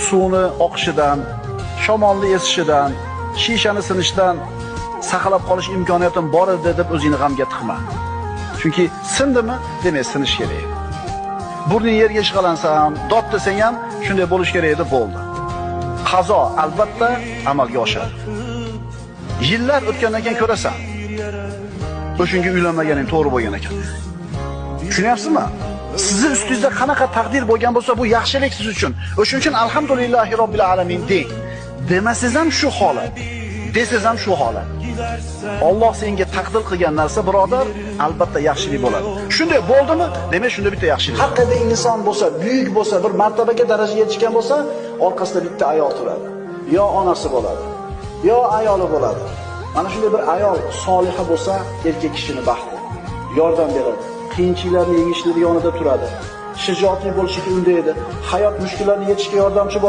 Suvni oqishidan, shamolni esishidan, shishani sinishidan saqlab qolish imkoniyatim bor edi deb o'zingni g'amga tiqma. Chunki sindimi, demak sinish kerak. Burning yerga ishqalansa ham, dod desang ham shunday bo'lish kerak edi, bo'ldi. Qazo albatta amalga oshadi. Yillar o'tgandan keyin ko'rasan, o'shunga uylanmaganing to'g'ri bo'lgan ekan. Tushunyapsizmi? Sizni ustingizda qanaqa taqdir bo'lgan bo'lsa, bu yaxshilik siz uchun. O'shuning uchun alhamdulillahi robbil alamin deng. Demasangiz ham shu holat, desangiz ham shu holat. Alloh senga taqdir qilgan narsa, birodar, albatta yaxshilik bo'ladi. Shunday bo'ldimi? Demak, shunda bitta yaxshilik. Har qanday inson bo'lsa, buyuk bo'lsa, bir martabaga darajaga yetishgan bo'lsa, orqasida bitta ayol turadi. Yo onasi bo'ladi, yo ayoli bo'ladi. Mana shunday bir ayol soliha bo'lsa, erkak kishini baxti. Yordam beradi. Qiyinchiliklarni yengishlik yonida turadi. Shijoatli bo'lishga undaydi. Hayot mushkullarini yechishga yordamchi bo'ladi.